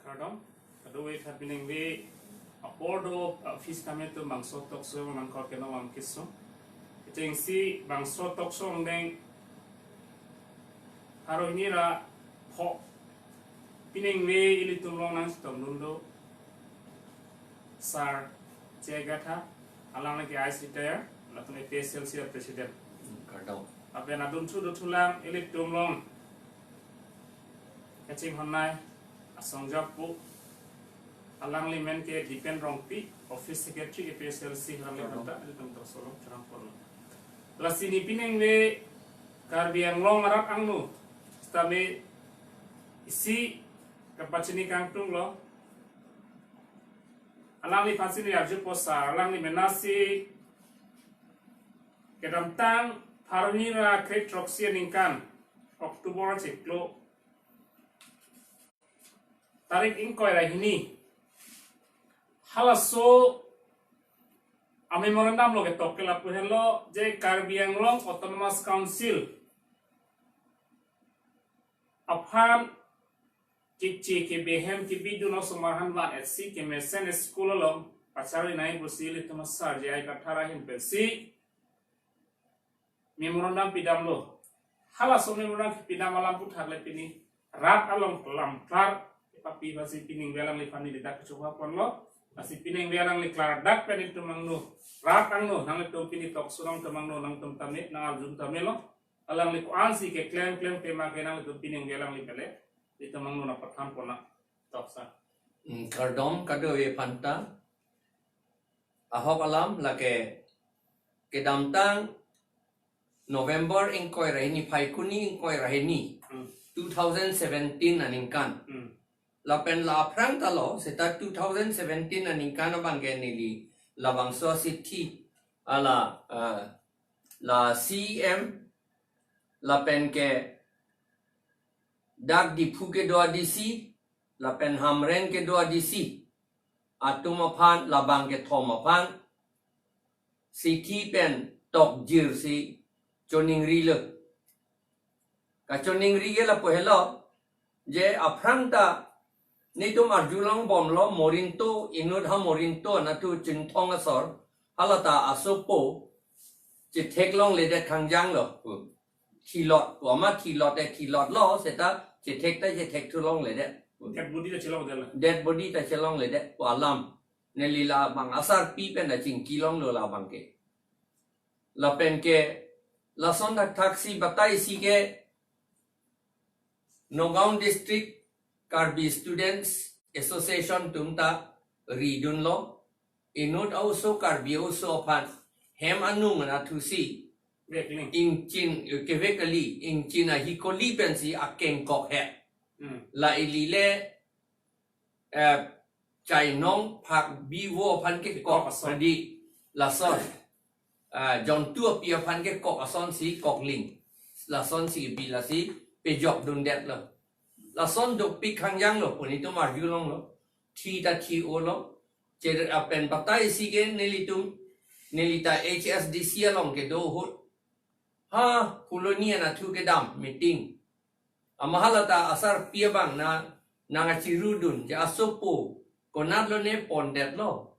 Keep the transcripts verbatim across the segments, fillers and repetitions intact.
Kardom, kadokave aphan piningve apor do office kami atum bangso talk show nangkok keno wang kisung. Kechengsi bangso talk show angdeng pharo hini ra pho piningve ilitum along nangchetongdun do Sir J I Gatha, alang lake I A S retire, latum A P H L C a president. Kardom. Lapen adun thu do thulang ilitum along kachinghon nai asong jap pu, alangli men ke Dipen Rongpi, office secretary A P H L C, alangli Kardom. Banta ilitum talk show along cherang pon. Lasi ne piningve Karbi Anglong arat angno sitame isi kapachini kangtung lo. Alangliphan si ne arjupo sir, alangli mena si kedamtang pharo hini ra kre throksi aningkan October chiklo tarik ingkoi ra hini halaso a memorandum lo ketok ke lapu henlo je Karbi Anglong Autonomous Council aphan keche kebi hem kebidun osomar aphan van-etsi kemesen school along pacharli nangji pusi ilitum Sir J I Gatha ahin pensi memorandum pidamlo. Halaso memorandum pidam alam aphuthak le pini rat along kelam klar papi pusi piningve alangliphan ne dak kechoha ponlo. Lasi piningve alangli klardak pen itum angno, rat angno, nanglitum pini talk show along itum angno nangtum tame, nang arjun tame lo. Alangli ko-ansi keklem klem tema ke nanglitum piningve alangli pele itum angno nangpathan pon nang talk show. Hmm, kardom kadokave aphanta. Ahok alam lake kedamtang November ingkoi ra hini, Phaikuni ingkoi ra hini, Hmm. two thousand seventeen aningkan. Hmm. Lapen la aphrang ta lo, seta two thousand seventeen aningkan abang ke neli labangso sithi, ala, ah, la C M, lapen ke dak Diphu kedo a D C, lapen Hamren kedo a D C atum aphan, labang kethom aphan sithi pen tokjirsi choningrilo. Kachoningri ke lapu helo, je aphrang ta netum arjulong bomlo, Morinto, inut ha Morinto anatthu Chinthong asor, halata asopo chetheklongledet khangjang lo. Thilot, wama thilot e thilot lo, seta chethek ta chethekthulongledet. Dead body ta chelongledet lo. Dead body ta chelongledet pu alam. Neli labang asarpi pen nangchingkilonglo labang ke. Lapen ke lason thakthaksi batai si ke Nagaon District Karbi Students Association atum ta ridunlo. Inut a-oso, Karbi a-oso aphan hem anung anatthu si Vekling. Ingchin, kevek kali, ingchin ahi koli pensi akeng kok he. Hmm. La ili le, eh, chainong phak bivo aphan ke kok, kok ason. Adi lason. Ah, jontu api aphan ke kok asonsi kokling. Lasonsi bi lasi pejokdundetlo. Lason dopik khangjang lo pu netum arjulonglo. Thi ta thi-olo. Che lapen batai si ke nelitum, neli ta H S D C along kedo ahut, ha, Phuloni anatthu kedam meeting. Ama halata asarpi abang nang, nangkachirudun, je asopo konatlo ne pondetlo.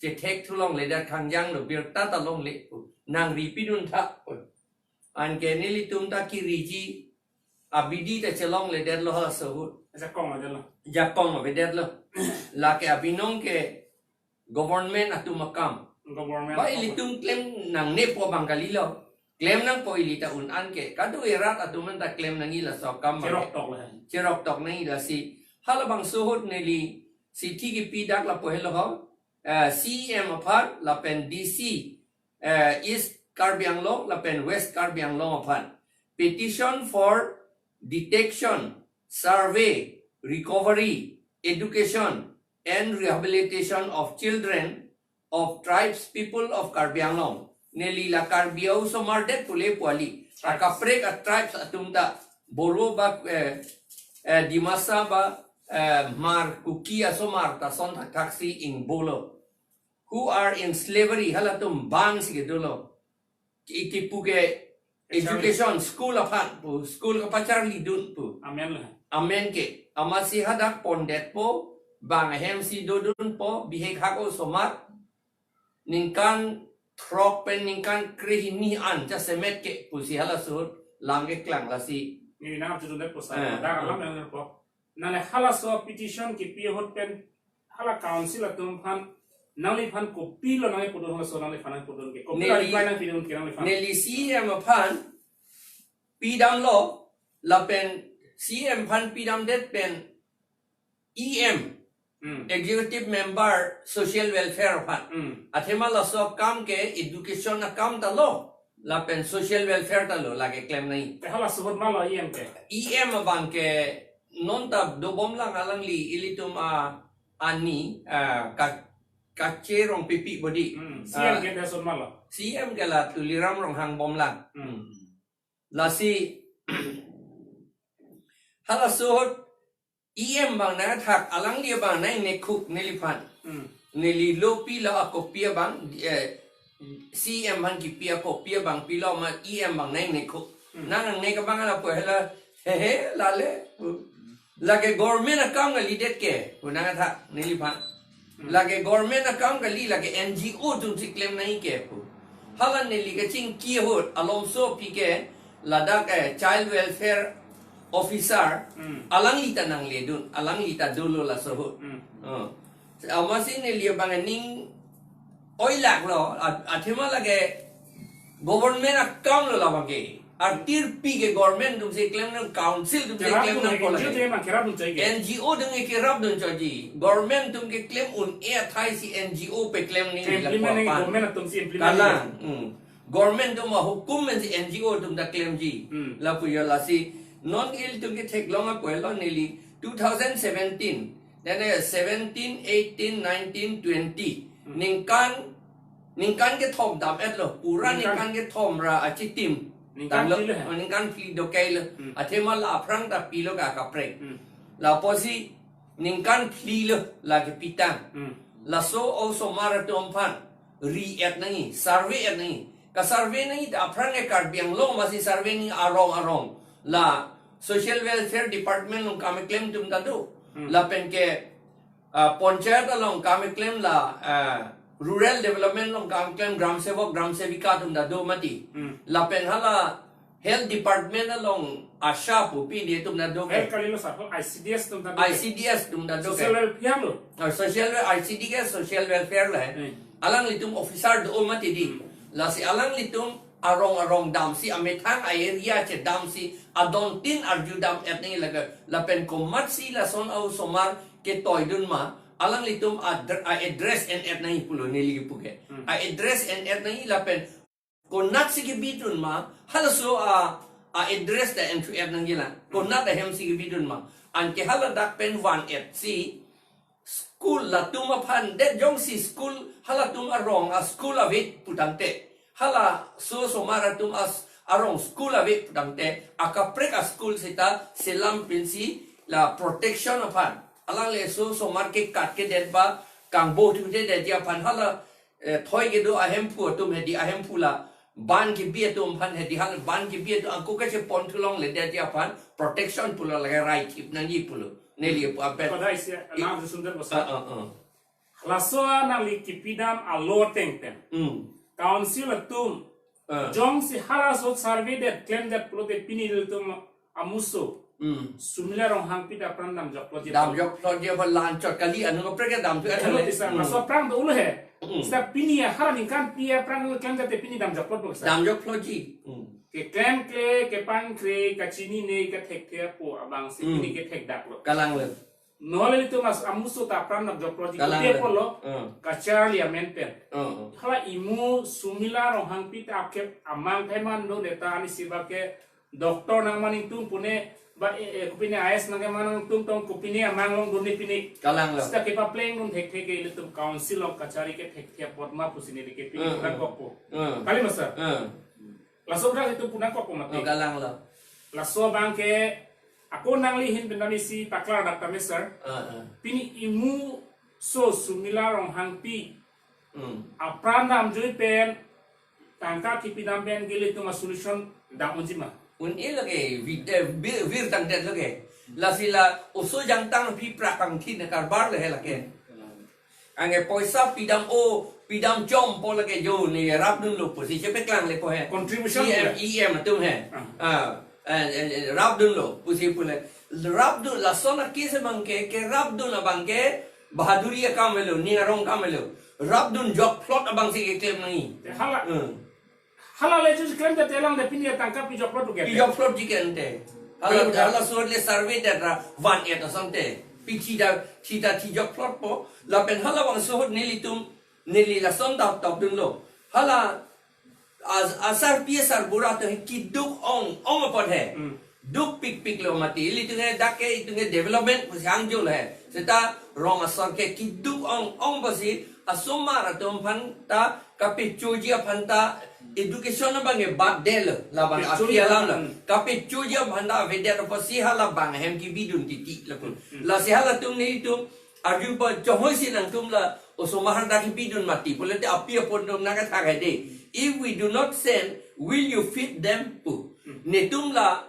Chethekthulongledet khangjang lo, birta ta longle, nangripidun tha. Anke nelitum ta kiriji abidi ta chelongledetlo halaso ahut. Jakong avedetlo. Jakong avedetlo. Lake abinong ke government atum akam. Government ba atum. Ilitum klem nangnepo abang kalilo. Klem nangpo ili ta un-an ke. Kadokave rat atum anta klem nangji laso akam abang ke. Cheroktok le. Cheroktok nangji lasi. Halabangso ahut neli sithi kepi dak lapu helo ho. Eh, C M aphan lapen D C, eh, East Karbi Anglong lapen West Karbi Anglong aphan. Petition for detection, survey, recovery, education, and rehabilitation of children of tribes people of Karbi Anglong. Neli la Karbi a-osomar det pule pu kali. Tribes. Akaprek a-tribes atum ta Boro ba, eh, eh, Dimasa ba, eh, Hmar Kuki asomar ta son thakthaksi ingbolo. Who are in slavery, halatum bang si kedolo. Ki-, kipu ke education, school aphan pu, school kapacharlidun pu. Amen la. amen ke, amatsi hadak pondetpo, bang ahem si dodunpo, bihek hako osomar, ningkan throk pen ningkan krehini an jasemet ke pusi halaso alam keklang lasi. Ni nang judun det posa, Eh, dak alam eh. Nang po. Nang halaso petition kipi ahut pen hala council atum aphan nangliphan kopilo nangpudun halaso nangliphan nangpudun ke. Kopilo Neli reply nangpidun ke nangliphan. Neli C E M aphan pidamlo lapen C E M aphan pidamdet pen E M, Hmm. Executive Member Social Welfare aphan. Hmm. Athema laso akam ke education akam ta lo, lapen social welfare ta lo, lake klem nai. Te halaso ahut malo E M ke? E M abang ke non ta dobomlang alangli ilitum a ani, a, ka, kache Rongpipi bodi. Hmm. Ah. C E M ke halaso ahut malo? C E M ke la Tuliram Ronghang bomlang. Hmm. Hmm. Lasi halaso ahut E M abang nangthak alangli abang nangnekhuk neliphan. Hmm. Neli lo pilo akopi abang, eh, C E M aphan kipi akopi abang pilo ma E M abang nangnekhuk. Hmm. Nang nangnek abang lapu hela, he he, lale. Lake government akam kalidet ke, pu nangthak neliphan. Hmm. Lake government akam kali, lake N G O atum si klem nai ke pu. Hala neli kachingki ahut alomso pi ke ladak, eh, child welfare officer, Hmm. alangli ta nangledun, alangli ta dolo laso ahut. Hmm. Oh. Amatsi neli abang ning oilak lo, a-, athema lake government akam lo labang ke. Artirpi ke government atum si klem nang, council atum si Kerap klem dun nang ke, polo N G O ke. Atum ke kerap dun choi ke. N G O atum ke kerap dun choi ji. Government atum ke klem un-e athai si N G O paklem nangji. Implement lapu nangji, aphan. Government atum si implement nangji. Kalang. Hmm. Government atum ahukum pen si N G O atum ta klem ji. Hmm. Lapu jo lasi non ilitum ketheklong apoilo neli two thousand seventeen. Then, eh, seventeen, eighteen, nineteen, twenty. Hmm. Ningkan, ningkan kethom dam-etlo. Pura Ningkan. Ningkan kethom ra achitim. Ningkan Tanglo, phli lo he? Oh, ningkan phli dokai lo. Hmm. Athema la aphrang ta pilo ka kaprek. Hmm. Lapusi ningkan phli lo lake pitang. Hmm. Laso osomar atum aphan ri-et nangji, survey-et nangji. Ka-survey nangji ta aphrang ke Karbi Anglong masi survey nangji arong arong. La Social Welfare Department along kam keklem atum ta do. Hmm. Lapen ke, ah, Panchayat along kam keklem la, ah, Rural Development along kam keklem Gram Sevak, Gram Sevika atum ta do mati. Hmm. Lapen hala Health Department along ASHA pu pini atum ta do ke. Health kalilo sir, I C D S atum ta do ke. I C D S atum ta do ke. Social welfare lo. Ah, social wel-, I C D S social welfare lo he. Hmm. Alanglitum officer do mati di. Hmm. Lasi alanglitum arong arong damsi amethang a-area chedamsi adontin arju dam-et nangji lake lapen komatsi lason a-osomar ketoidun ma alanglitum a-, a-address en-et nangji pulo neli kipu ke. Hmm. A-address en-et nangji lapen konatsi kebidun ma, halaso a, a-address ta enthu-et nangjilang. Konat ahem si kebidun ma. Anke hala dak pen van-et si school latum aphan, det jongsi school halatum arong a-school ave putangte, halaso osomar atum as-, arong school ave putangte, akaprek a-school seta selam pensi la protection aphan. Alangli laso osomar kekat kedet ba kangbo thude detji aphan hala eh, thoi kedo ahemphu atum hedi ahemphu la, ban kebi atum aphan hedi hal ban kebi atum angko kachepon thulongle detji aphan protection pulo lake rai thip nangji pulo. Neli pu apet. Pada isi, nam sundar bosa. Ah, ah, ah. Laso anangli kipidam alo tengteng. Hmm. Council atum. Ah. Jongsi halaso survey det klem det pulote pini ilitum amuso. Hmm. Sumila Ronghangpi ta apran damjoklo ji. Damjoklo ji aphan lanchot kali anu kaprek ke dam tu. Hello, anu. Sir. Hmm. Laso apran do ulo he. Hmm. Sir, pini ya, hala ningkan pi apran klem jate pini damjoklo, sir. Damjoklo ji. Hmm. Keklemkle, kepankre, kachinine, kethekthe apo abang si Hmm. pini kethekdaklo. Kalanglo. Nole ilitum as-, amuso ta apran damjoklo ji. Kalanglo. Kote apotlo, Hmm. Kacharli amen pen. Hmm, hmm. Hala imu Sumila Ronghangpi ta akep amang thaiman do neta ani sibak ke Doctor nangman ingtung pune ba, eh, eh, kopine I A S nangman ingtung tong kopine amang longdunde pine. Kalanglo. Seta kepaplengdun thekthe ke ilitum council along kachari kethekthe apot ma pusi neli ke pine Hmm, hmm. Kokpo. Hmm. Kali ma sir? Hmm. Laso bra ilitum pu nangkokpo mati. Oh, kalanglo. Laso abang ke ako nangli ahin pen damsi paklardak tame sir. Hmm, hmm. Pini imuso Sumila Ronghangpi Hmm. apran damjui pen tangka kipidam pen ke ilitum a-solution dam unji ma? Un-elo ke, vi-, eh, vir, vir tangdet lo ke. Lasi la oso jangtang aphi prak kangthin karbar le he lake. Anke poisa pidam o, pidam chom po lake jo ne rapdunlo pusi chepeklang le po he. Contribution C M, ya? E M atum he. Ah. Ah, eh, eh, eh, rapdunlo pusi pule. Rapdun lason akis abang ke, kerapdun abang ke bahaduri akam avelo, ning arong akam avelo. Rapdun jokplot abang si keklem nangji. Te hala. Hmm. Hala le jus klem te telang de pini tangka pi jokplot tu ke. Pi jokplot ji ke ante. Hala, betul, betul. Hala surat le survey data van et asonte. Pi thida, thida thi jokplot po. Lapen halabangso ahut nelitum, neli lason dap dap dunlo. Hala as-, asarpi asarbura atum he kiduk ong ong apot he. Hmm. Dukpikpiklo mati. Ilitum he dak ke itum he development pusi hangjo le he. Seta rong asor ke kiduk ong ong pusi asomar atum aphan ta kapechoji aphan ta education abang ke bad de lo. Labang pechoji aphi alam lo. Hmm. Kapechoji aphan ta avedet apotsi halabang ahem kebidun titi lapu. Hmm. Lasi halatum nelitum arju pa chonghoi si nangtum la osomar dak kebidun mati pulote api apo atum nangkethak hedi. If we do not send, will you feed them pu? Hmm. Netum la,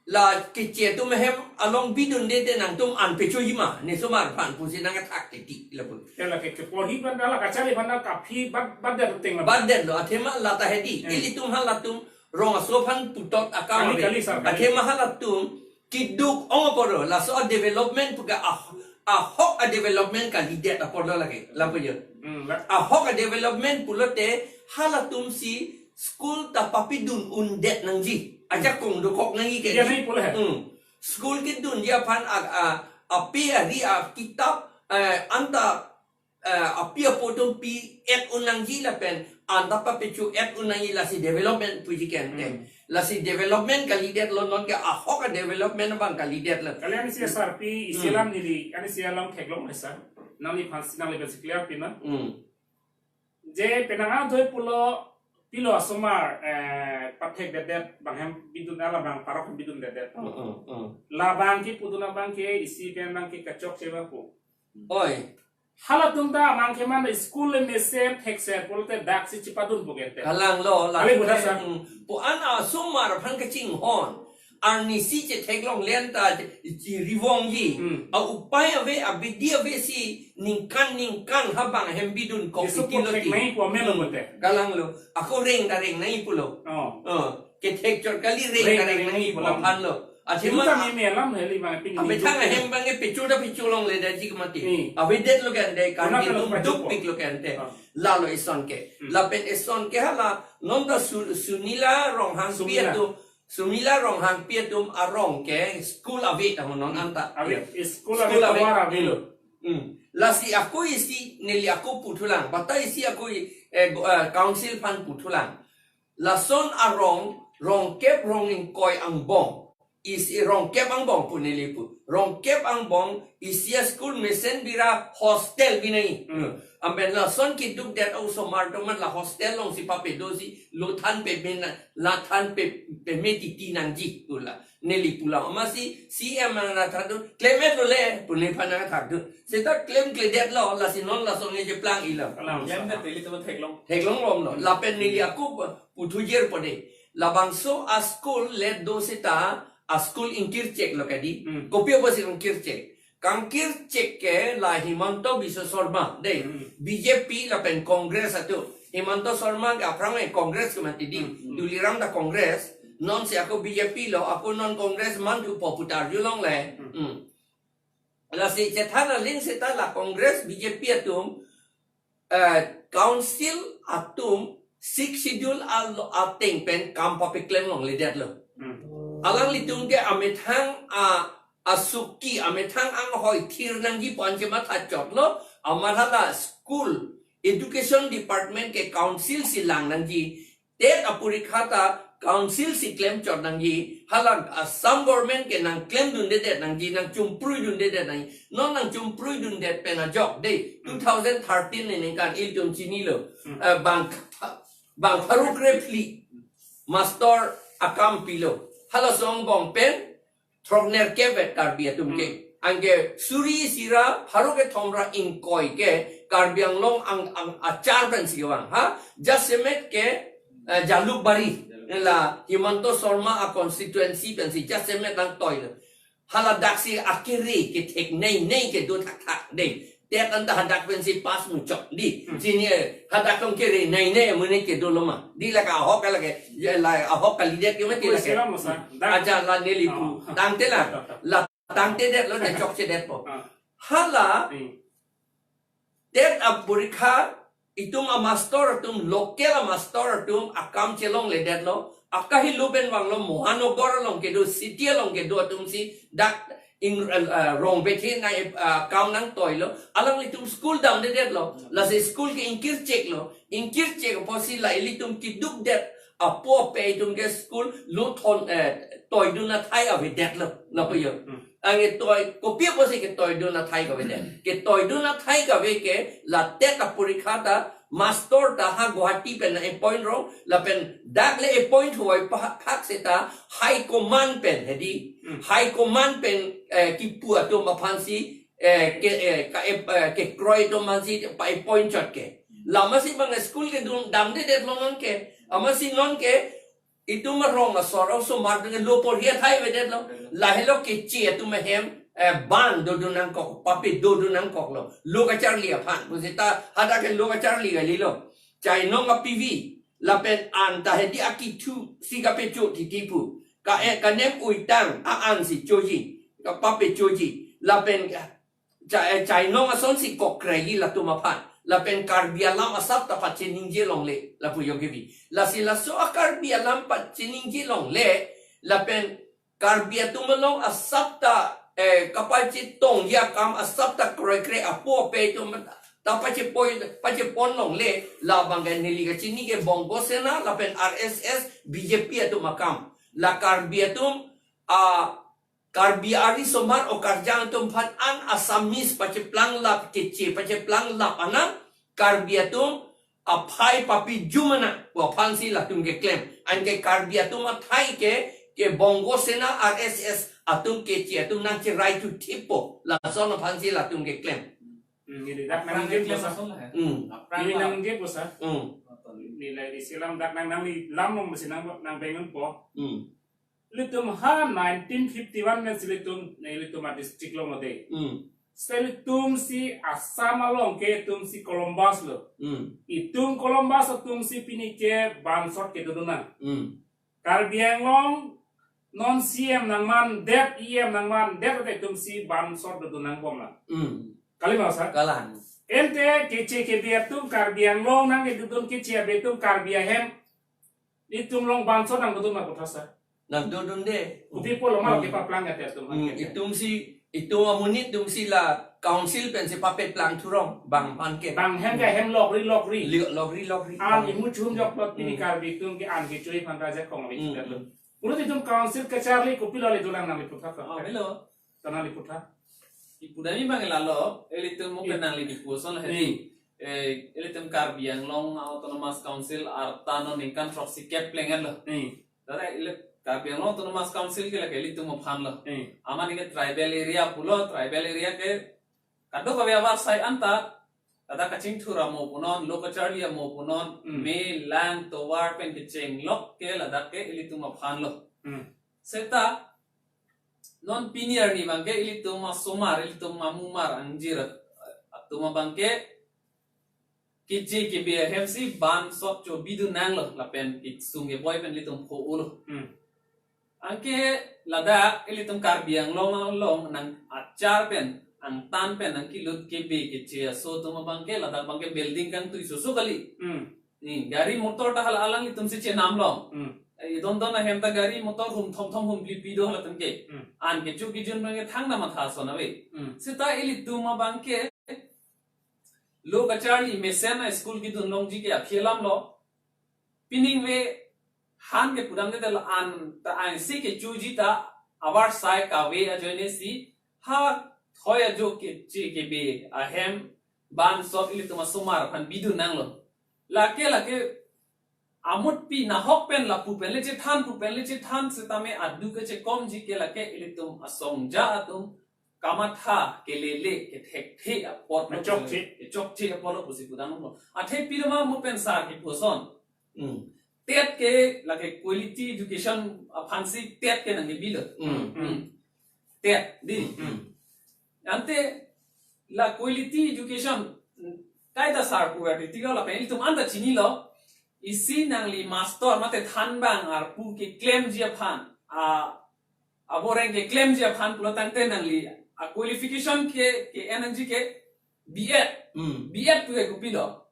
la keche atum ahem along bidunde te nangtum an pechoji ma, ne osomar aphan pusi nangkethak titi lapu. Te lake keporhi aphan ta la kachari aphan ta kaphi bad, bad de teng la. Bad de lo, athema la ta hedi. Hmm. Ilitum halatum rong aso aphan putot akam kali, ave. Kali, sir, kali. Athema halatum kiduk ong apor lo, laso a-development pu ke ah-, ahok a-development kalidet apor lo lake, lapu jo. Hmm, la- Ahok a-development pulote halatum si school ta papidun undet nangji. Ajakong dokok nangji ke. Iya, nangji pule he. Hmm. School kedunji aphan a, a, ape ari akitap, eh, anta eh, api apo atum pi-et un nangji lapen anta papecho-et un nangji lasi development puji ke ante. Hmm. Lasi development kalidet lo non ke ahok a-development abang kalidet lo. Kali ani si asarpi isi alam neli, ani si alam theklong le sir. Nangliphan si nangliphan si clear pin na. Hmm. Je penang adoi pulo pilo asomar, eh, pathekdedet abang hem bidun ala abang parok hem bidundedet. Hmm, hmm, hmm. Labang ke pudun abang ke isi pen abang ke kachokche abang pu. Oi. Halatum ta amang keman school le mesen thekser pulote dak si chipadun pu ke ante. Kalang lo, la. Kali buta sa. Hmm. Pu an asomar aphan kachinghon. Arnisi chetheklongle anta chirivongji. Hmm. A-upai ave, abidi ave si ningkan ningkan habang ahem bidun kok. Yesu iti lo puthek ti. Nai pu amen lo. Hmm. Ante. Kalang lo. Ako reng ta reng nai pulo. Oh. Oh. Kethek chot kali reng ta reng nai pu aphan lo. Athema, athema meme alam heli bang pini. Amethang ahem bang ke pecho ta pecho longledetji ke mati. Hmm. Avedet lo ke ante, kona kan lo dukpik lo ke ante. Ah. Lalo ison ke. Hmm. Lapen ison ke hala non ta Su-, Sunila Ronghangpi atum, Sumila Ronghangpi atum arong ke school ave ta ho non anta. Ave, school ave, tovar ave lo. Hmm. Lasi ako isi neli ako puthulang. Bata isi ako, eh, go-, eh, council aphan puthulang. Lason arong, rongkep rong ingkoi angbong. Isi rongkep angbong pu neli pu. Rongkep angbong isi a-school mesen bira hostel binai. Hmm. Amben lason kidukdet osomar atum man la hostel along si papedo si lo than peme na, la than pe, peme titi nangji pu la. Neli pulang. Amatsi C M nang na thadu, klem-et lo le, pu nephan nang thadu. Seta klemkledet lo, lasi non lason nge jeplang ilo. Alam. Klem-et lo, ilitum theklong. Theklong lom lo. Lapen neli ako puthujir pode. Labangso a-school le do seta a-school ingkirchek lo kadi. Hmm. Kopi apotsi ingkirchek? Kangkirchek ke la Himanta Biswa Sarma, dei. Hmm. B J P lapen Congress atum. Himanta Sarma ke aphrang e Congress ke mati di. Hmm, hmm. Tuliram ta Congress. Non si ako B J P lo, ako non Congress man tu popular ju longle. Hmm. Hmm. Lasi chethan aling seta la Congress B J P atum, eh, council atum Sixth Schedule alo ateng pen kam papeklem longledet lo. Hmm. Alanglitum ke amethang a, asuki, amethang anghoi thir nangji pu an chematha chot lo, amatha la school, education department ke council si lang nangji, TET aporikha ta council si klem chot nangji, hala Assam government ke nang klemdundedet nangji, nang chumpruidundedet nangji. Non nang chumpruidundet pen ajok dei, two thousand thirteen ni ningkan ilitum chinilo. Hmm. Eh, bang, bang pharo krephli master akam pilo. Halaso angbong pen throknerkep vet Karbi atum ke. Hmm. Anke suri isi ra pharo kethom ra ingkoi ke Karbi Anglong ang, ang achar pensi kevang. Ha? Jasemet ke, eh, Jalukbari. Jalukbari. La Himanta Sarma a-constituency pensi jasemet nangtoilo. Hala dak si akere kethek nei nei kedo thakthak dei. TET anta hadak pensi pass muchot dei. Hmm. Chini, eh, hadak tong kere nei nei amonit kedo lo ma. Dei lake ahok lake, ya la ahok kalidet ke mati Oi, lake. Silam lo, sir. Dak- Aja la neli pu. Oh. Tangte la. La tangtedetlo, ne chokchedetpo. Ah. Hala Hmm. TET aporikha itum amastor atum, local amastor atum akam chelongledetlo. Akahelo pen vanglo, Mohanagar along kedo, city along kedo atumsi dak in, uh, rong bethe na, uh, kam nangtoilo. Alanglitum school damdedetlo. Lasi school ke ingkircheklo. Ingkirchek apotsi la ilitum kidukdet apo ape atum ke school lo thon, eh, toidun athai avedetlo. Lapu jo. Hmm. Anke toi, kopi apotsi ketoidun athai kavedet. Ketoidun athai kave ke la TET aporikha ta mastor ta ha Guwahati pen appoint rong, lapen dak le appoint hoi pa-, phak seta high command pen hedi. Hmm. High command pen, eh, kipu atum aphansi, eh, ke, eh, ka, eh, kekroi atum aphansi pa-appoint chot ke. Lamasi bang school kedun damdedetlo non ke. Amatsi non ke itum arong asor osomar atum ke lo porhi athai avedetlo. Lahelo keche atum ahem, eh, ban dodun nangkok, pape dodun nangkoklo. Lo kacharli aphan. Pusita hadak ke lo kacharli kalilo. Chainong apivi, lapen an ta hedi akithu si kapecho titi pu. Ka, eh, kanem uitang a-an si choji, kapape choji. Lapen cha-, eh, chainong asonsi kokreli latum aphan. Lapen Karbi alam asap ta pachiningje longle, lapu jo kevi. Lasi laso a-Karbi alam pachiningje longle, lapen Karbi atum along asap ta, eh, kapachitongji akam asap ta kroikre apo ape atum ta pachipoi, pachipon longle, labang ke neli kachini ke Bongo Sena, lapen R S S, B J P atum akam. La Karbi atum, a, Karbi ari osomar okarjang atum aphan an Assamese pacheplanglap keche pacheplanglap anang Karbi atum aphai papijum anang pu aphansi latum keklem. Anke Karbi atum athai ke, ke Bongo Sena R S S atum keche atum nangcherai thuthippo. Lason aphansi latum keklem. Hmm, ini dak Aphrang nangji ke pusa. Lason lah ya. Hmm. Aphrang Ini lah. Nangji pusa. Hmm. Nilai di silam dak nang nangli lam nong masi nang nang bengun po. Hmm. Ilitum ha nineteen fifty-one pensi ilitum, na ilitum a-district lo mode. Hmm. Seta ilitum si Assam along ke itum si Columbus lo. Hmm. Itum Columbus atum si pini ke bansot kedodun nang. Hmm. Karbi Anglong non C M nangmandet, E M nangmandet ate itum si bansot dodun nangbom nang. Hmm. Kali ma sir? Kalang. Ante keche kebe atum Karbi Anglong nangkedodun keche abe atum Karbi ahem itum along bansot nangdodun ma puthot sir? Nangdodunde. Kopi pulo ma Hmm. kepaplang ate atum Hmm, angke. Itum si, itum amonit atum si la council pensi papeplang thurong bang aphan ke. Bang hem ke hem lokri lokri. Li-, lokri lokri. An Hmm. imu chum jok plot pini Hmm. Karbi atum ke an kechui aphan ta jakong abi Hmm, kita tu. Hmm. Pulo itum council kacharli kopilo le dolang nangli puthot ka? Oh, hello. Tanang li puthot. Ipu dami bang lalo, ilitum mo Eh. penang li dipuson lah hedi. Eh. Eh, ilitum Karbi Anglong Autonomous Council arta non ningkan throksi kep plenglo. Eh. Tara ili Karbi Anglong Autonomous Council ke lake ilitum aphan lo. Eh. Amat ningke tribal area pulo, tribal area ke kadokave avarsai anta, kada kachingthur amo punon, lo kacharli amo punon, Hmm. me lang tovar pen kechenglok ke ladak ke ilitum aphan lo. Hmm. Seta non pini arni bangke ilitum asomar, ilitum amumar angjir atum abangke keche kebe ahem si bansot chobidun nanglo lapen kesung keboi pen ilitum pho-olo. Hmm. Anke ladak ilitum Karbi Anglong along nang achar pen, angtan pen nangkelut kebe keche aso atum abangke ladak bangke building kangtui soso kali. Hmm. Ni gari motor ta hala alanglitum si chenam long. Hmm. Eh, idon don ahem ta gari motor hum thom thom hum phli pi do halatum ke. Hmm. An kecho kejun bangke thangta matha ason ave. Hmm. Seta ilitum abangke lo kacharli mesen a-school kedun longji ke aphi alam lo. Pining ve han ke pudamde tel an ta an si kechoji ta avarsai kave ajoine si ha thoi ajo keche kebe ahem bansot ilitum asomar aphan bidun nanglo. Lake lake amut pi nahok pen lapu pen le chethan pu pen le chethan setame adu kechekomji ke lake ilitum asongja atum kamatha kelele kethekthe apot lo. Kechokche. Kechokche apot lo pusi pudang lo. Athe pilo ma mo pen sar kepuson. Hmm. TET ke lake quality education aphansi TET ke nangkebilo. Hmm. Hmm. TET dei. Hmm. Ante la quality education, mm, kaita sar pu verti lo lapen ilitum anta chinilo, isi nangli master mate thanbang arpu keklemji aphan, a, aboreng keklemji aphan pulo tangte nangli a qualification ke, ke-en nangji ke B.Ed. Hmm. B.Ed pu ke kopilo?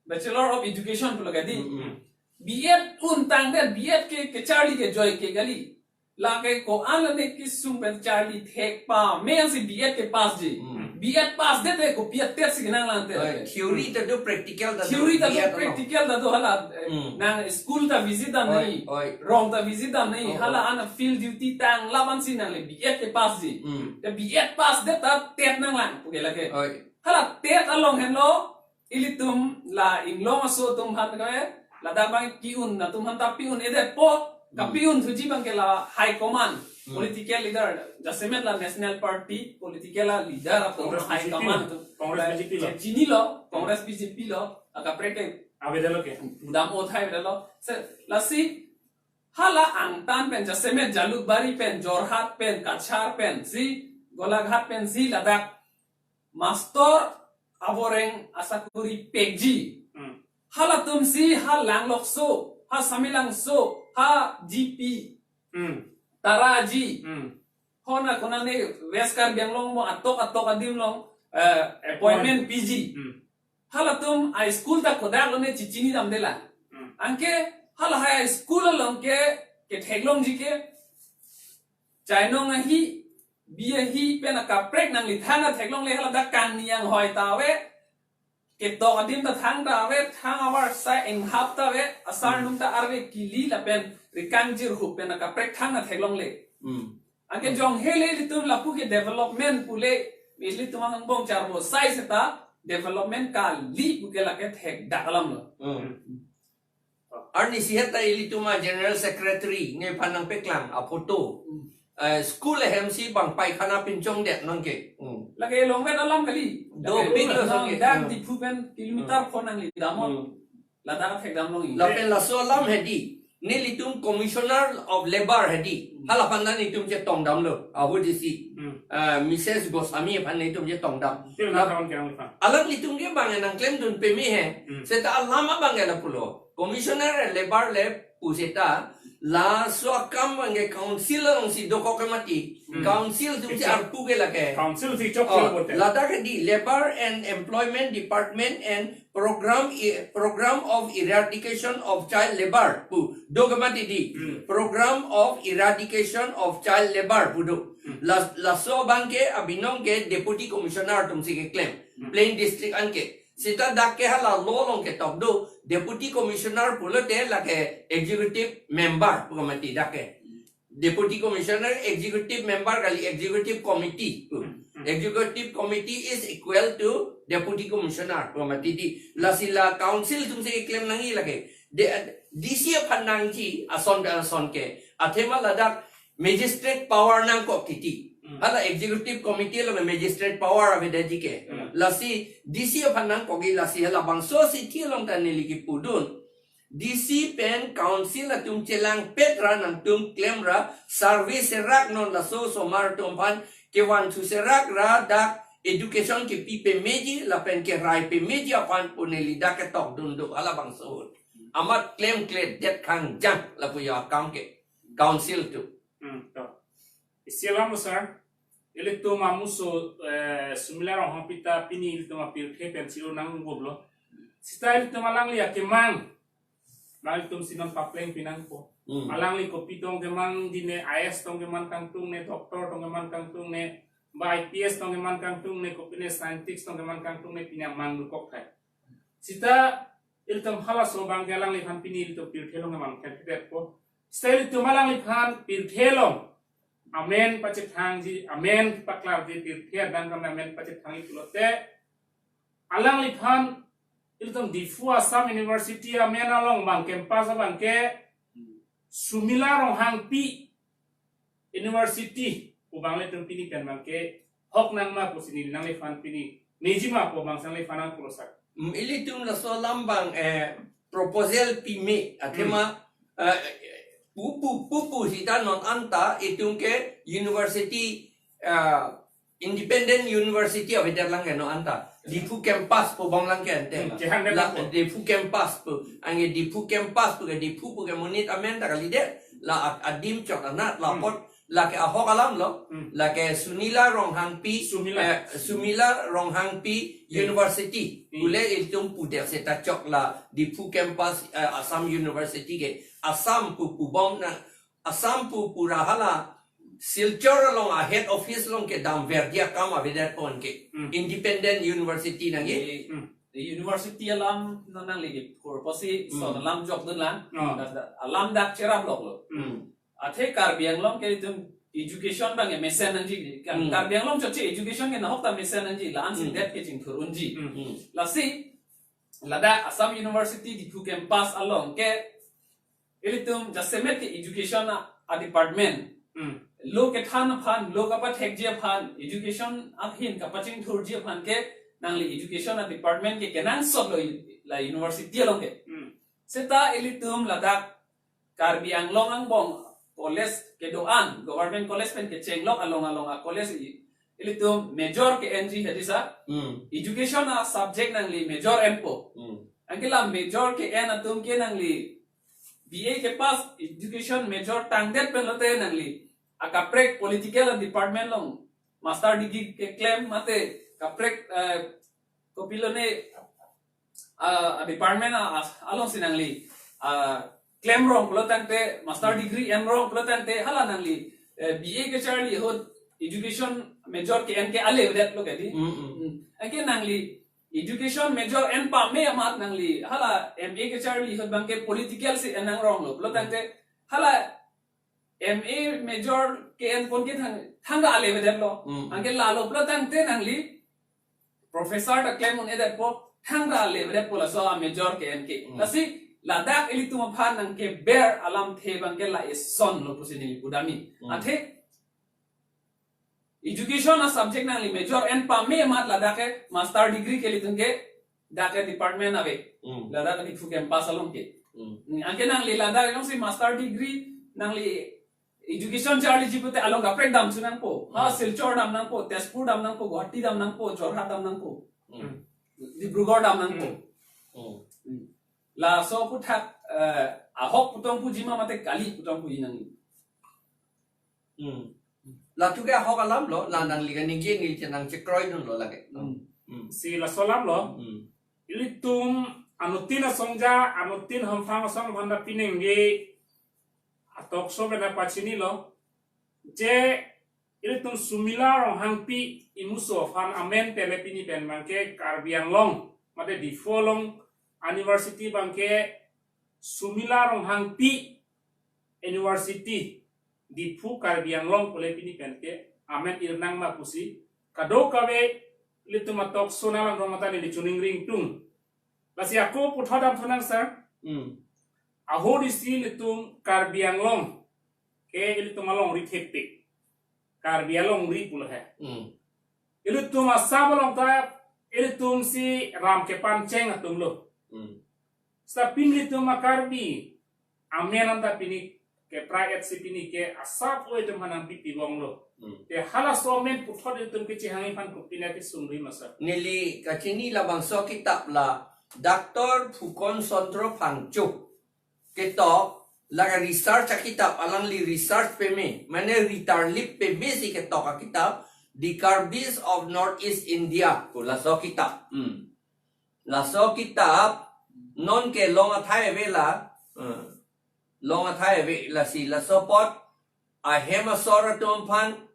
Bachelor of Education pulo ke dei. Hmm, hmm. B.Ed un tangte B.Ed ke, kecharli kejoi ke kali. Lake ko-an lone kesung pen charli thek pame ansi B.Ed kepassji. Hmm. B.Ed passdet te kopi a-TET si kenang lang te. Oi, theory ta do, practical ta do, Theory ta do, B.Ed along. Practical ta do hala, eh, Hmm. nang school ta visit dam Oi, nangji. Oi. Rong ta visit dam nangji. Oh, Hala oh. ana field duty tang laban si nangli B.Ed kepassji. Hmm. Te B.Ed passdet ta TET nang lang pu ke lake. Oi. Hala TET along henlo, ilitum la Inglong aso atum aphan ke, ladak abang pi-un, latum aphan ta pi-un-edetpo, Hmm. kapi-un thuji abang ke la high command, Hmm. political leader, jasemet la National Party political leader atum Congress high B J P command lo. atum. Congress La B J P lo. Chinilo, Congress B J P lo, akaprek ke Avedetlo ke. pudam othai avedetlo. Se, lasi, hala angtan pen, jasemet Jalukbari pen, Jorhat pen, Cachar pen, si, Golaghat pen, si, ladak master aboreng asakuri pekji. Hmm. Halatum si ha Langlokso, ha Samelangso, ha G P, Hmm. Taraji. Hmm. Hona kona ne West Karbi Anglong mo atok atok adim along, eh, appointment piji. Hmm. Halatum a school ta kodak lone chichini damde lang. Hmm. Anke hala hai school along ke, ketheklongji ke, chainong ahi, bi ahi pen akaprek nangli thang ta theklongle, hala dak kangni anghoi ta ave, ketok adim ta thang ta ave, thang avar sai enghap ta ave, asar Hmm. nung ta arve kili lapen rikang jirhup pen akaprek thang ta theklongle. Hmm. Anke jong hele ilitum lapu ke development pule, ilitum angbong charbo sai seta development kali pu ke lake thekdak alam lo. Hmm. Arnisi het ta ilitum a General Secretary nephan nangpeklang a photo. Hmm. Eh, school ahem si bang paikhana pinchongdet non ke. Hmm. Lake longvet alam kali. Do Lake pin lo nang sangke. dak Hmm. Diphu pen kilometer Hmm. pho nangli damnon. Hmm. Ladak thekdam long. Lapen laso alam hedi, nelitum Commissioner of Labour hedi, Hmm. halaphan ta nelitum chetongdamlo, ahut isi. Hmm. Ah, Missus Goswami aphan nelitum chetongdam. Pil Lap- na kawan kerang liphan. Alanglitum ke bang nangklemdun peme he. Hmm. Seta alam abang ke lapulo. Commissioner Labour le pu seta, laso akam abang ke council alongsi dokok ke mati. Hmm. Council atumsi Ichok. arpu ke lake. Council si chok Oh, chok bote. ladak hedi Labour and Employment Department and Program, Program of Eradication of Child Labour pu do ke mati di. Hmm. Program of Eradication of Child Labour pu do. Hmm. Las-, laso abang ke abinong ke Deputy Commissioner atumsi keklem. Hmm. Plain District anke. Seta dak ke hala law along ketok do, Deputy Commissioner pulote lake Executive Member pu ke mati dak ke. Deputy Commissioner, Executive Member kali, Executive Committee. Hmm, hmm. Executive Committee is equal to Deputy Commissioner pu ke mati di. Lasi la council atumsi keklem nangji lake. De, D C aphan nangji ason pen ason ke. Athema ladak magistrate power nangkok titi. Hmm. Hala Executive Committee along magistrate power avedetji ke. Hmm. Lasi D C aphan nangkokji, lasi halabangso si thi along ta neli kipudun. D C pen council atum chelangpet ra nangtum klem ra survey serak non, laso osomar atum aphan kevan thu serak ra dak education kepi pemeji lapen kerai pemeji aphan pu neli dak ketokdun do halabangso ahut. Amat klemkledet khangjang lapu ya akam ke council atum. Hmm, to. Isi alam, sir. Ilitum amuso, eh, Sumila Ronghangpi ta pini ilitum apirthe pen chiro nang goblo. Seta ilitum alangli akemang, nang ilitum si non papleng pinangpo. Hmm. Alangli kopi tong kemangji, ne I A S tong keman kangtung, ne doctor tong keman kangtung, ne ba I P S tong keman kangtung, ne kopi ne scientist tong keman kangtung, ne pini amang dukok thai. Seta ilitum halaso abang ke alangliphan pini ilitum pirthe along kemang kangtung po. Seta ilitum alangliphan pirthe along amen pachethangji, amen paklarji, pirthe adang kam amen pachethangji pulote, alangliphan ilitum Diphu Assam University amen along abang campus abang ke Sumila Ronghangpi University pu abang ilitum pini pen abang ke hok nangma pusi neli nangliphan pini nejima pu abang si nangliphan nangpulo sir. Mm, ilitum laso alam abang, eh, proposal pime, athema, Hmm. eh, pu, pu, pu, pu seta non anta itum ke university ah, independent university avedet lang ke non anta. Diphu campus pu bom lang ke ante. Hmm, kehang det La, lang po. Diphu campus pu. Anke Diphu campus pu ke Diphu pu ke monit amen ta kalidet. La a-, adim chot anat la Hmm. apot lake ahok alam lo. Hmm. Lake Sumila Ronghangpi, Sumila. Eh, Sumila Ronghangpi Hmm. University. Hmm. Pule ilitum pudet seta chok la Diphu campus, eh, Assam University ke. Assam pu pu bom na Assam pu pura hala Silchar along a head office along kedam verji akam avedet pon ke. Hmm. Independent university nangji. Di, Hmm. di university alam nang nangli ke purpose Hmm. son alam jokdun lang. Oh. Da, da, alam dak cherap lok lo. Hmm. Athe Karbi Anglong ke itum education abang ke mesen nangji. Kan Hmm. Karbi Anglong chotche education ke nahok ta mesen nangji. La ansi Hmm. det ke chingthur unji. Hmm. Hmm. Lasi ladak Assam University Diphu campus along ke ilitum jasemet ke education a, a department. Hmm. Lo kethan aphan, lo kapathekji aphan, education ahin kapachingthurji aphan ke nangli education a department ke kenangsot lo i-, la university along ke. Hmm. Seta ilitum ladak Karbi Anglong angbong college kedo-an, government college pen kechenglok along along a college i, ilitum major ke-enji hadi sa. Hmm. Education a subject nangli major enpo. Hmm. Anke la major ke-en atum ke nangli B A ke pass education major tangdet pen lote nangli akaprek political department along master degree keklem mate kaprek, eh, kopilo ne, ah, department a, a, alongsi nangli, ah, klemrong pulo tangte master Hmm. degree enrong pulo tangte hala nangli, eh, B A kecharli ahut education major ke-en ke ale avedet lo ke di. Hmm, hmm. Hmm. Anke nangli education major en pame amat nangli hala M A kecharli ahut abang ke political si en nangrong lo. Pulo tangte hala M A major ke-en pon ke thang, thang ta ale avedet lo. Hmm. Anke lalo pulo tangte nangli professor ta klem un-edet po, thang ta ale avedet po laso a major ke-en ke. Hmm. Lasi ladak ilitum aphan nangkeber alamthe abang ke la eson lo pusi neli pudamji. Hmm. Athe education a subject nangli major en pame amat ladak ke master degree ke ilitum ke dak ke department ave. Hmm. Ladak ke Diphu campus along ke. Hmm. Hmm, anke nangli ladak alongsi master degree nangli education charliji pute along kaprek damthu nangpo. Ha, Hmm. Silchar dam nangpo, Tezpur dam nangpo, Guwahati dam nangpo, Jorhat dam nangpo. Hmm. Hmm. Dibrugarh dam nangpo. Hmm. Hmm. Laso aphuthak, eh, ahok putong puji ma mate kali putong puji nang. Hmm. Latum ke ahok alam lo, la nangli kaningje neli chenang chekroidun lo lake. Hmm. Hmm. Si laso alam lo. Hmm. Ilitum anuttin asongja, anuttin hamphang asong aphan ta pining di a-talk show pen ta pachinilo. Je ilitum Sumila Ronghangpi imuso aphan amen pele pini pen abang ke Karbi Anglong mate Diphu along university abang ke Sumila Ronghangpi University, Diphu, Karbi Anglong pule pini pen ke amen irnang ma pusi kadokave ilitum a-talk show nanglang rong mata neli choningri ingtung. Lasi ako puthot damthu nang sir. Hmm. Ahut isi ilitum Karbi Anglong ke ilitum alongri thektik. Karbi alongri pulo he. Hmm. Ilitum Assam along ta ilitum si ram kepancheng atum lo. Hmm. Seta pini ilitum a-Karbi amen anta pini ke prai et si pini ke asap o itum hanang pipi bong lo. Hmm. Te halaso amen puthot itum kechehangji aphan kopine kesungri ma sir? Neli kachini labangso akitap la Doctor Phukon Chandra Phangcho ketok, lake research akitap, alangli research peme, mane ritarlip peme si ketok akitap, The Karbis of Northeast India, pu laso akitap. Hmm. Laso akitap non ke long athai ave la, hmm, long athai ave lasi laso apot ahem asor atum aphan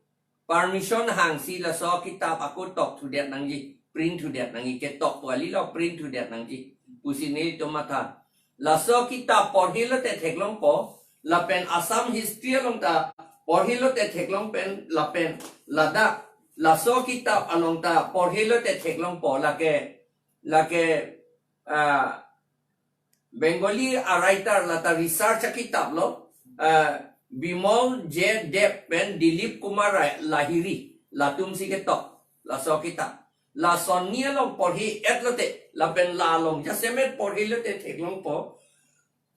permission hangsi laso akitap ako tokthudet nangji, printthudet nangji, ketok pu kali lo, printthudet nangji pusi nelitum matha. Laso akitap porhi lote theklongpo, lapen Assam history along ta porhi lote theklong pen, lapen ladak laso akitap along ta porhi lote theklongpo, lake, lake, ah, Bengali a-writer lata research akitap lo, ah, Bimol J Deb pen Dilip Kumar Ra-, Lahiri, latum si ketok laso akitap. Lason ni along porhi et lote, lapen la along jasemet porhi lote theklongpo,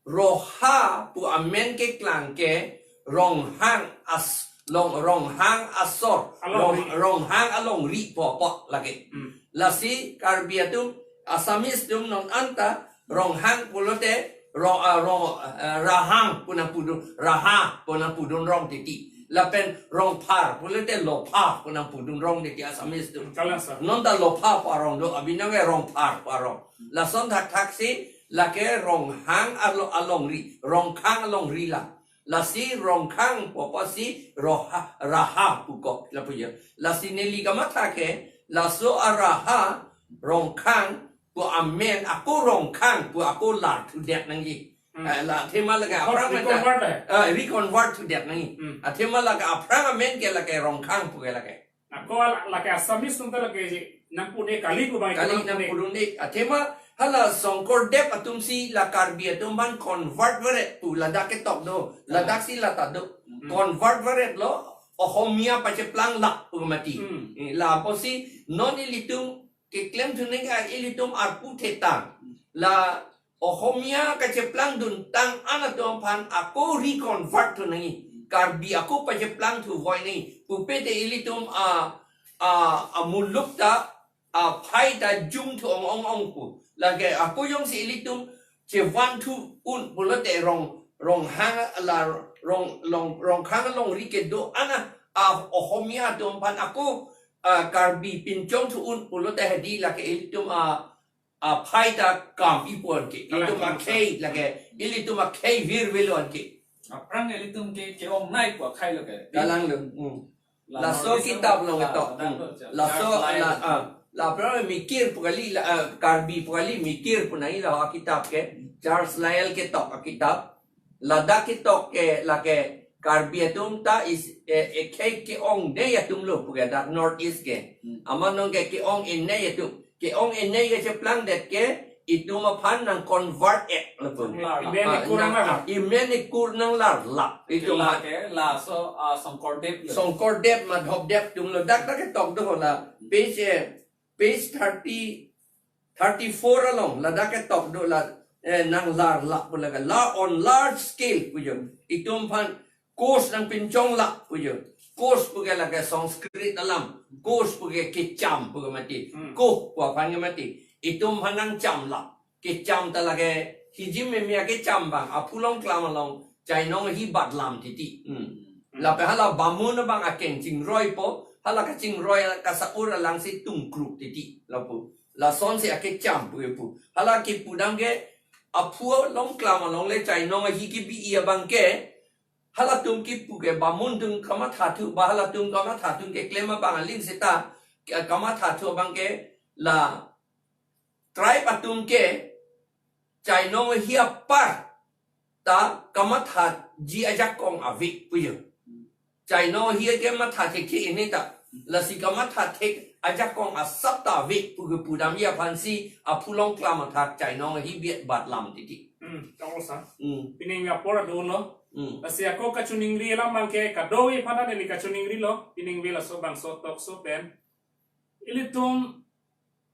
Roha pu amen keklang ke Ronghang as-, Long, Ronghang asor, Alongri. Rong, Ronghang alongri pu apot lake. Hmm. Lasi Karbi atum, Assamese atum non anta Ronghang pulote Rong, ah, Rong, ah, Rahang pu nangpudun, Raha pu nangpudun rong titi. Lapen Rongphar pulote Lopha pu nangpudun rong titi Assamese atum. Kalang sa. Non ta Lopha pu arong do, abinong ke Rongphar pu arong. Lason thakthak si lake Ronghang alo-, alongri, Rongkhang alongri la. Lasi Rongkhang pu apot si Roha, Raha pukok lapu ya. Lasi neli kamatha ke, laso a Raha, Rongkhang pu amen ako Rongkhang pu ako lar thudet nangji. Hmm. Eh, la athema lake Record-, aphrang amen ta, reconvert, eh? Eh, reconvert thudet nangji. Hmm. Athema lake aphrang amen ke lake Rongkhang pu ke lake. Ako la-, lake Assamese atum ta lake nangpudun kali pu abang Kali itum nangpudun. Nangpudun de. Athema hala Songkordev atum si la Karbi atum aphan convert varet pu ladak ketok do. Ladak si la ta do. Hmm. Convert varet lo, Ohomia pacheplang lap pu mati. Hmm. Eh, lapusi non ilitum keklem thuneng a ilitum arpu thetang. La Ohomia kacheplangdun tang an atum aphan ako reconvert thu nangji. Karbi ako pacheplang thu voi nangji. Pupe te ilitum a, a, a muluk ta, aphai ta jung thu ong ong ong pu. Lake ako jongsi ilitum chevan thu un pulote Rong, Ronghang la Rong, Long, Rongkhang alongri kedo an a, a Ohomia atum aphan ako, a, Karbi pinchong thu un pulote hadi lake ilitum a, aphai ta kam-i pu anke. Kalang ilitum kam akhei lake, ilitum akhei virvelo anke. Aphrang ilitum ke, ke-ongnei pu akhei lo ke. Kalang lo. Hmm. La Laso North East kitab along la ketok. Ladak Hmm. lo, Laso Charles Lyall. La, ah, la aphrang mikir pu kali, la, ah, Karbi pu kali mikir pu nangji la akitab ke. Charles Lyall ketok akitab. Ladak ketok ke lake Karbi atum ta is, eh, eh, ke, ke-ongnei atum lo pu ke dak North East ke. Hmm. Amat non ke ke-ong-enei atum. Ke-ong-enei kacheplang det ke itum aphan nang convert et lapu. Nang lar. Imen Ah, ikur nang nang lar. Ah, imen ikur nang lar lap. Itum Kila aphan. ke laso, ah, Songkordev lo. Songkordev, Madhavdev atum lo. Dak dak ketok do la. Page, eh, page thirty, thirty-four along ladak ketok do la, eh, nang lar lap pu lake la on large scale pu jo. Itum aphan Kosh nangpinchong lap pu jo. Kosh pu ke lake Sanskrit alam. Kosh pu ke kecham pu ke mati. Hmm. Koh pu aphan ke mati. Itum aphan nangcham lap. Kecham ta lake hijim meme akecham abang. Aphu Longklam along chainong ahi bat lam titi. Hmm. Hmm. Lapen hala bamun abang akeng chingruipo. Hala kachingrui kasa-ur alang si tungkruk titi. Lapu. Lason si akecham pu ke pu. Hala kipu dam ke Aphu Longklam along le chainong ahi kebi-i abang ke, halatum kipu ke bamun atum kamatha thu, ba halatum kamatha atum keklem abang aling seta, ke kamatha thu abang ke la tribe atum ke chainong ahi apar ta kamathaji ajakong ave pu jo. Chainong ahi ke matha thekthek ini ta. Lasi kamatha thek ajakong asap ta ave pu kepu damji aphan si Aphu Longklam athak chainong ahi biat bat lam titi. Hmm, tong sa. Hmm. Pining apor adun lo. Hmm. Lasi ako kachiningri alam abang ke kadokave aphan ta neli kachiningri lo. Pining ave laso bangso talk show pen. Ilitum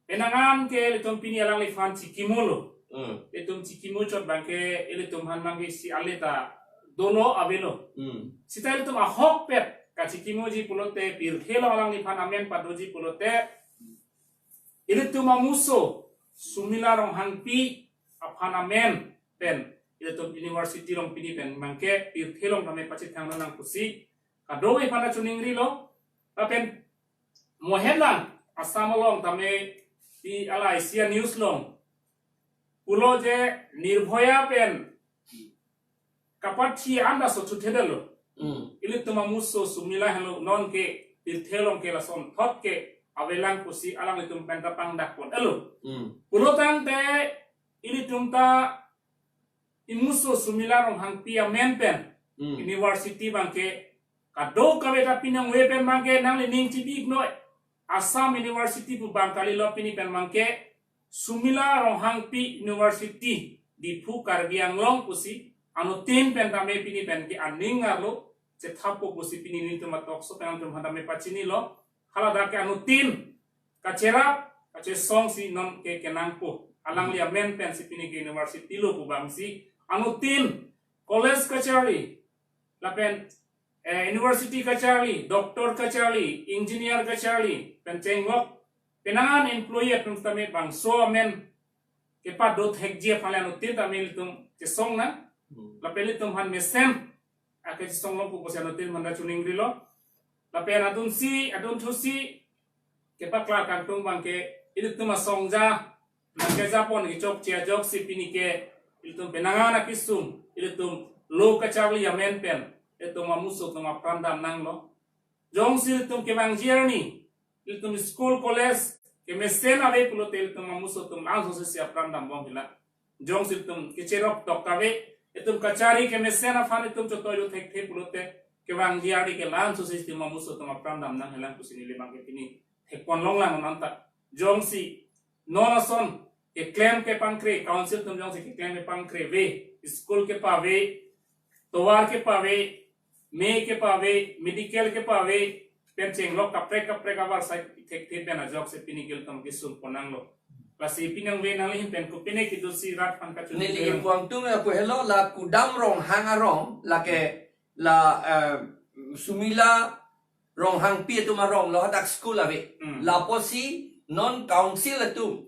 penang an ke ilitum pini alangliphan chikimu lo. Hmm. Ilitum chikimu chot abang ke ilitum aphan abang ke isi ale ta dolo avelo. Hmm. Seta ilitum ahokpet kachikimuji pulote pirthe along alangliphan amen padoji pulote ilitum amuso Sumila Ronghangpi aphan amen pen ilitum university along pini pen abang ke pirthe along tame pachethang nang pusi kadokave aphan ta chiningri lo. Lapen mohen lang Assam along tame pi alai sia news along pulo je Nirbhaya pen kapathi anda so chuthedelo. Hmm. Ilitum amuso Sumila henlo non ke pirthe along ke lasonthot ke avelang pusi alanglitum pen ta pangdak pon elo. Hmm. Pulo tangte ilitum ta imuso Sumila Ronghangpi amen pen Hmm. university abang ke kadokave ta pinang ave pen abang ke nanglining chibi-ik noi. Assam University pu abang kalilo pini pen abang ke Sumila Ronghangpi University Diphu Karbi Anglong pusi anuttin pen tame pini pen ke aning arlo chethapo pusi pini nelitum atalk show pen nangtum aphan tame pachinilo. Haladak ke anuttin kacherap kachesong si non ke kenangpo. Alangli amen pen si pini ke university lo pu abang si anuttin college kachari lapen eh, university kacharli, doctor kacharli, engineer kacharli, pen chenglok, penang an employee atum tame bangso amen kepadot hekji aphan le anuttin tame ilitum chesong nang. Hmm. Lapen ilitum aphan mesen akechesong longpo pusi anuttin manda chuning rilo. Lapen adunsi, adunthusi kepaklar kangtung abangke ilitum asongja nangkejapon kechokche ajoksi pini ke ilitum penang an akesung, ilitum lo kacharli amen pen ilitum amuso atum apran dam nanglo. Jongsi ilitum kevangji arni, ilitum school college kemesen ave pulote ilitum amuso atum langsose si apran dambom hila. Jongsi ilitum kecherok tok kave, ilitum kachari kemesen aphan ilitum chotoi lo thekthe pulote, kevangji arni ke langsose ilitum amuso atum apran dam nang helang pusi neli abangke pini thekpon longlang non anta. Jongsi non ason keklem kepangkre, council atum jongsi keklem kepangkre ave, school kepave, tovar kepave, me kepave, medical kepave, pen chenglok kaprek kaprek abar sai thekthe pen ajoksi pini ke ilitum kesung pon nanglo. Lasi pini nangve nangli ahin pen kopine kedo si rat aphan kachun. Neli kelang. Ipuangtung ya pu helo la Kudam Ronghang arong, lake la, eh, Sumila Ronghangpi atum arong lo hadak school ave. Hmm. Lapusi non council atum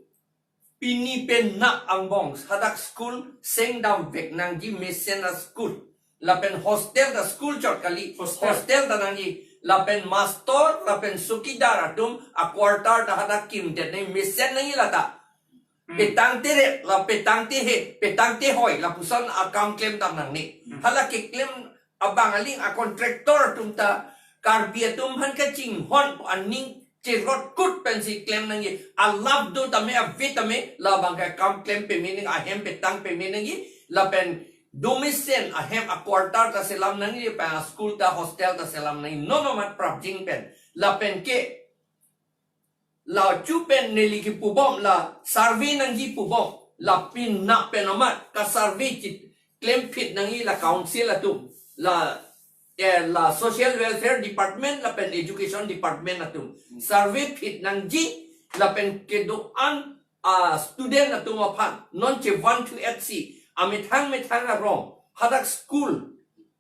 pini pen nap angbong hadak school sengdam vek nangji mesen a-school. Lapen hostel ta school chot kali. Hostel. Hostel ta nangji. Lapen mastor, lapen sokidar atum a-quarter ta hadak kimdet nangji mesen nangji lata. Hmm. Petang teret, la petang tehe, petang tehoi, lapuson akam klem tam nangne. Hmm. Hala keklem abang aling a-contractor atum ta Karbi atum aphan kachinghon aning cherot kut pensi klem nangji. Alap do tame ave tame labang ke kam klem peme nangji, ahem petang peme nangji, lapen domesen ahem a-quarter ta selam nangji, pen a-school ta hostel ta selam nangji. Non amat prapjin pen. Lapen ke la chu pen neli kepubom la survey nangji pubom, la pin na pen amat ka-survey chit klem phit nangji la council atum, la, eh, la social welfare department lapen education department atum. Hmm. Survey phit nangji lapen kedo-an a-student atum aphan non chevan thu et si amethang methang arong hadak school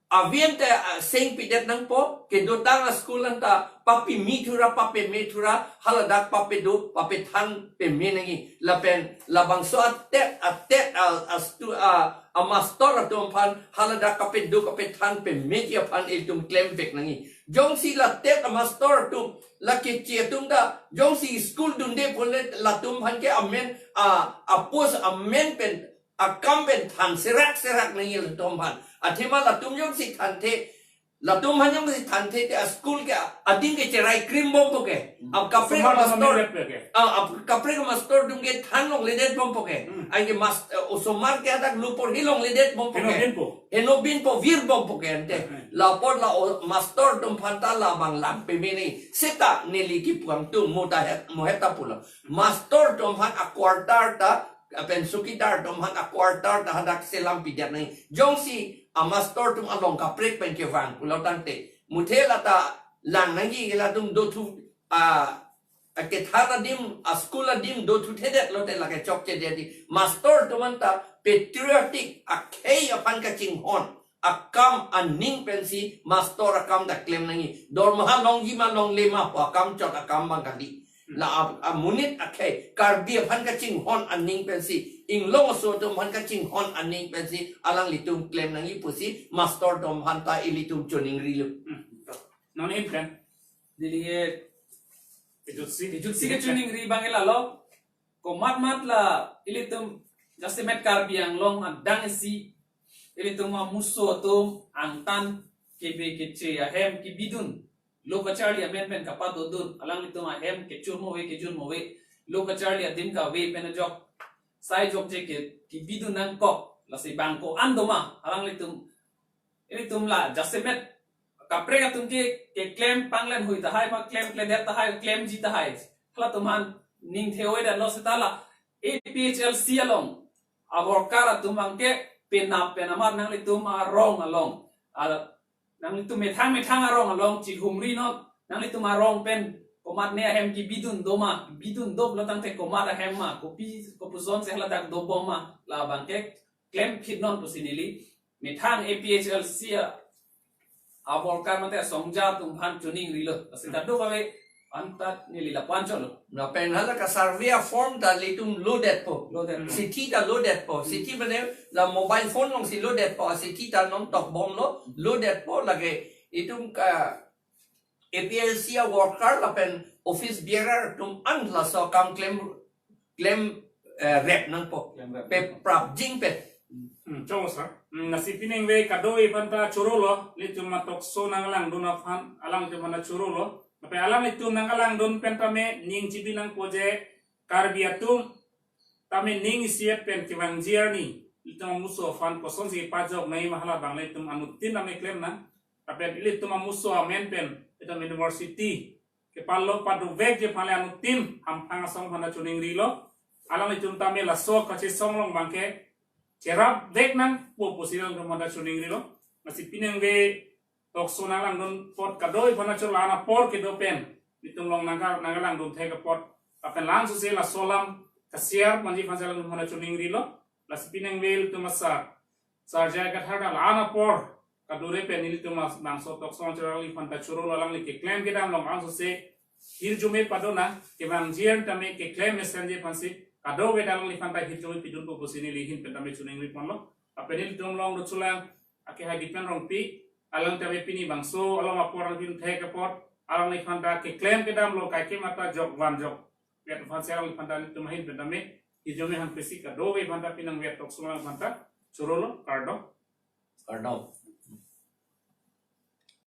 avi ante, ah, seng pidet nangpo, kedotang a-school anta papimi thura, papeme thura, haladak papedo, papethan peme nangji. Lapen labangso atet, atet, ah, a-stu-, ah, a-mastor atum aphan haladak kapedo, kapethan pemeji aphan ilitum klem vek nangji. Jongsi la tet a-mastor atum, la keche atum ta, jongsi school dunde pule latum aphan ke amen, ah, a-post amen pen akam pen than serak serak nangji latum aphan. Athema latum jongsi thanthe, latum aphan jongsi thanthe te a-school ke adim ke cherai krim bompo ke. Hmm. Ab kaprek osomar mastor, atum amen ke. Ah, ab kaprek mastor atum ke than longledet bompo ke. Hmm. Anke mas-, eh, osomar ke hadak lo porhi longledet bompo ke. Heno binpo. Heno binpo, vir bompo ke ante. Hmm. Lapor la o-, mastor atum aphan ta labang lang peme nangji. Seta neli kepuangtung mo ta het, mo het ta pulo. Mastor atum aphan a-quarter ta, lapen sokidar atum aphan a-quarter ta hadak selam pidet nangji. Jongsi a-mastor atum along kaprek pen kevang pulo tangte, muthe lata lang nangji, latum dothu, a, akethan adim, a-school adim dothu thedet lote lake chokchedet di. Mastor atum anta patriotic akhei aphan kachinghon akam aning pensi mastor akam ta klem nangji. Dormaha longji ma longle ma pu akam chot akam abang kali. La a, amonit akhei Karbi aphan kachinghon aning pensi, inglong aso atum aphan kachinghon aning pensi alanglitum klem nangji pusi mastor atum aphan ta ilitum choningri lo. Hmm. Non ahin pen. Neli ke kejutsi, kejutsi kechoningri abang ke lalo. Komat mat la ilitum jasemet Karbi Anglong adang isi ilitum amuso atum angtan kebe keche ahem kebidun, lo kacharli amen pen kapadodun, alanglitum ahem kechur move kejun move, lo kacharli adim kave pen ajok sai jokje ke kebidun nangkok, lasi bang ko-an doma alanglitum, ilitum la jasemet kaprek atum ke, keklem panglen hui tahai, ma klemkledet tahai, klemji tahai. Halatum aphan ning the-oi detlo seta la A P H L C along a-worker atum abang ke penap pen amat nanglitum arong along, a, nanglitum methang methang arong along chihumri non, nanglitum arong pen komatne ahem kebidun doma, bidun do pulo tangte komat ahem ma, kopi kopusonsi haladak dobom ma, labang ke klem phit non pusi neli methang A P H L C a, a worker mate asongja atum aphan choningrilo. Lasi kadokave anta neli lapu-an cholo. Lapen hala ka survey a form ta ilitum lodetpo. Lodetpo. Sithi ta lodetpo. Sithi mane la mobile phone alongsi lodetpo. Sithi ta non tokbomlo, lodetpo. Lake itum ka A P L C a worker lapen office bearer atum an laso akam klem, klem eh, rep nangpo. Klemrep. Pe prapjin pe. Hmm, chong sir. Hmm, lasi piningve kadokave aphanta chorolo, ilitum a talk show nangkelangdun aphan, alangtum aphanta chorolo. Lapen alanglitum nangkelangdun pen tame ning chibi nangpo je Karbi atum tame ning isiet pen kevangji arni, ilitum amuso aphan kosonsi pajok nangji ma hala abang ilitum anuttin tame klem nang. Lapen ilitum amuso amen pen, ilitum university kepalo padovek je aphan le anuttin hamphang asong aphanta choningrilo. Alanglitum tame laso kachesong along abangke cherapvek nangpo pusi alangtum aphanta choningrilo. Lasi piningve talk show nangkelangdun apot kadokave aphanta chorolo, la-an apor kedo pen ilitum along nangka, nangkelangdun thek apot. Lapen langsose laso alam ka-share manji aphansi alangtum aphanta choningrilo. Lasi piningve ilitum a-sir, sir J I Kathar ta la-an apor kadure pen ilitum labangso talk show chorolo, alangliphanta chorolo, alangli keklem kedam along langsose hirjume pado nang, kevangji an tame keklem mesenji aphansi kadokave ta alangliphanta hirjume pidunpo pusi neli ahin pen tame choningri ponlo. Lapen ilitum along dothulang ake Hadi pen Rongpi, alang tame pini bangso along apor along pin thek apot, alangliphanta keklem kedam along kaikema ta jok van jokvet aphansi alangliphanta ilitum ahin pen tame hirjume hangpesi kadokave aphanta piningve talk show alangliphanta chorolo, kardom. Kardom.